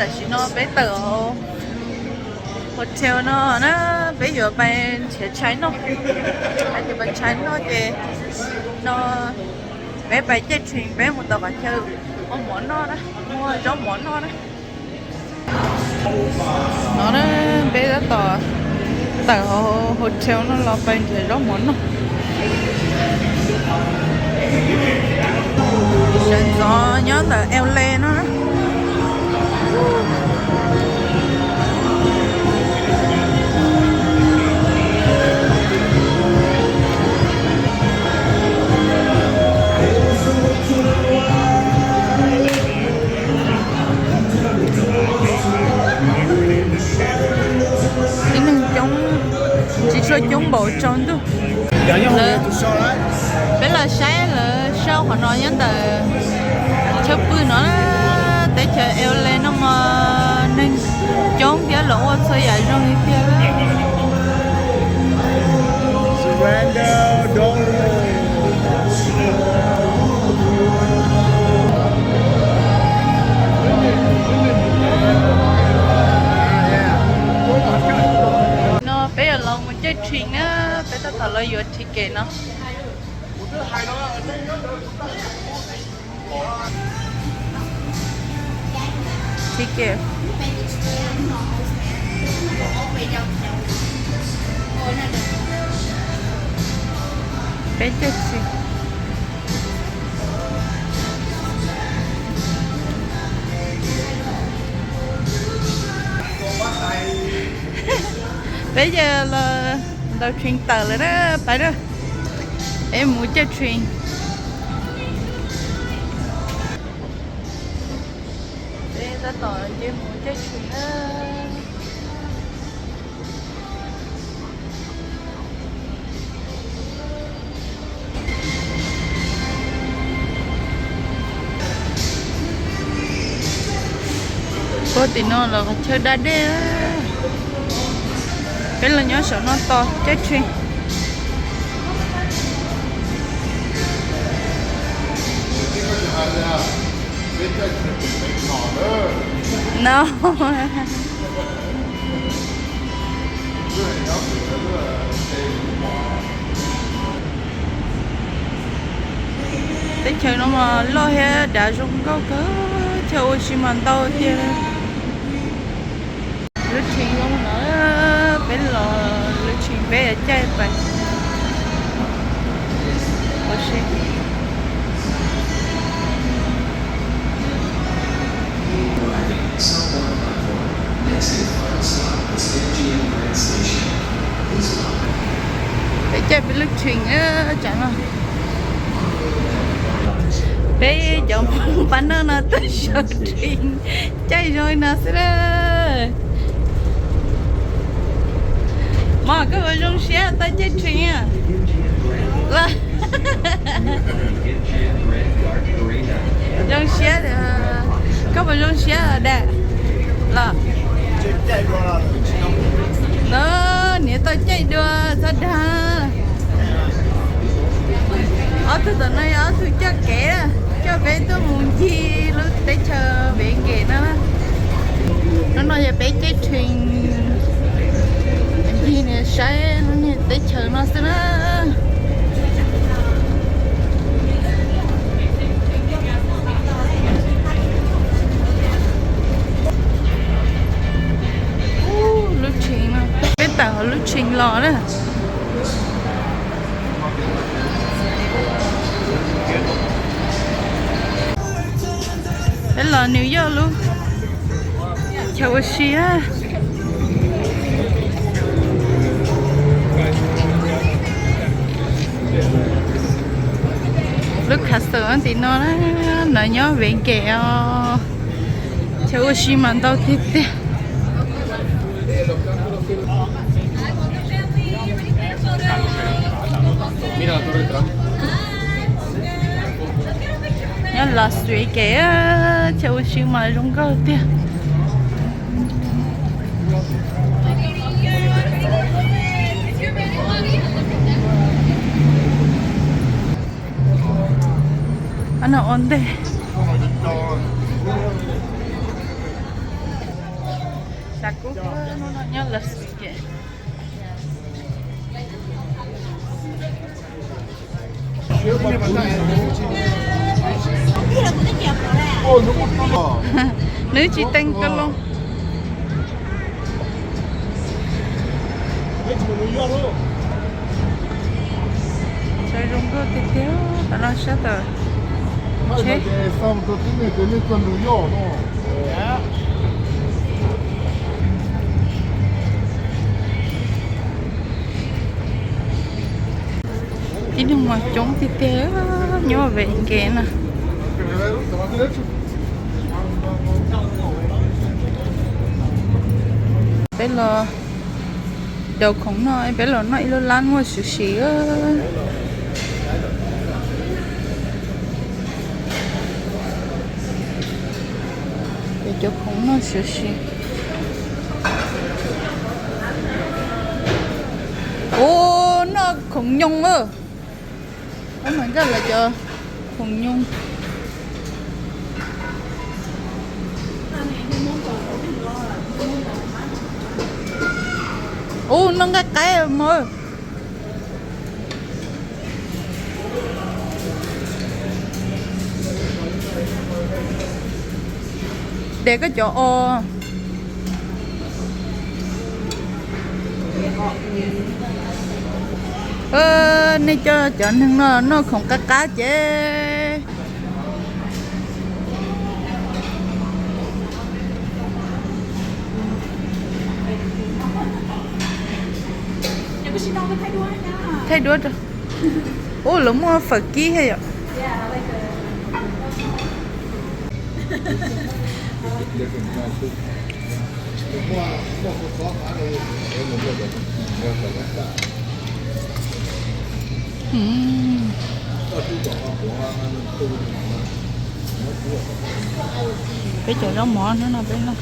Tam sim no peb tawm hauv hotel no na, peb yuav pais nrhiav tshais noj. Pais nrhiav tshais noj ces no peb pais caij train peb mus tom qhov chaw ua mov noj na, ua zaub mov noj na. No na, peb tab tom tawm hauv hotel no los pais nrhiav zaub mov noj. Sawv ntxov nyob ntawm L A no na. Tib neeg coob, tsis tshua coob npaum tsaus ntuj. Peb los saib lawv show qhov no nyob ntawm chaw pw no, teb chaws L A no mas neeg coob thiab los ua txhua yam zoo li tiag. No peb yuav los mus caij train na, peb tab tom los yuav ticket no. Ticket. Peb caij train. Peb ces los ntaus train tawm lawm na, pais na. Peb mus caij train. Peb tab tom nce mus caij train na. Puag tim no los qhov chaw da dej. Peb los nyob saum no tos caij train. No. Teb chaws no mas loj thiab dav zoo nkauj kawg, chaw ua si mas ntau tiag. Lub tsheb zoo no, peb los lub tsheb peb caij pais ua si. Peb caij peb lub tsheb tsav no. Peb cov pab noj no tuaj saum tsheb caij zoo li no xwb na. Mog, koj puas zoo siab tau caij tsheb? Zoo siab, koj puas zoo siab dam? Los, no, niam tau caij dua txhob dag. Ob tug tom no yog ob tug coj kev, coj peb tuaj mus ncig lub teb chaws Venus no. Hnub no yog peb caij tsheb ncig saib lub niag teb chaws no xwb na. Lub tsheb no, peb tawm hauv lub tsheb los na. Peb los New York lub chaw ua si. Lub castle tim no na, no nyob Vegas os. Chaw ua si mas ntau tiag tiag. Nyob Las Vegas, chaw ua si mas zoo nkauj tiag. Ob no ua ntej. Xav kub hnub no nyob Las Vegas. Nws tsis tees ko loo. Sawv zoo nkauj tiag tiag, tam no sab tawm tsheb. Tib neeg mas coob tiag tiag, nyob Vegas na. Peb los daus khoom noj, peb los noj ib lub lab muaj sushi. Peb cov khoom noj sushi. Ua, noj khoom nyoos a. Ub, mas nkaj lawv cov khoom nyoos. Ub, noj nqaij qaib mog. De koj cov os. Nej coj cov neeg no noj khoom qab qab ces. Thaij duab rau. Ub, lawv muaj fawm kib thiab yom. Peb cov zaub mov hnub no peb noj.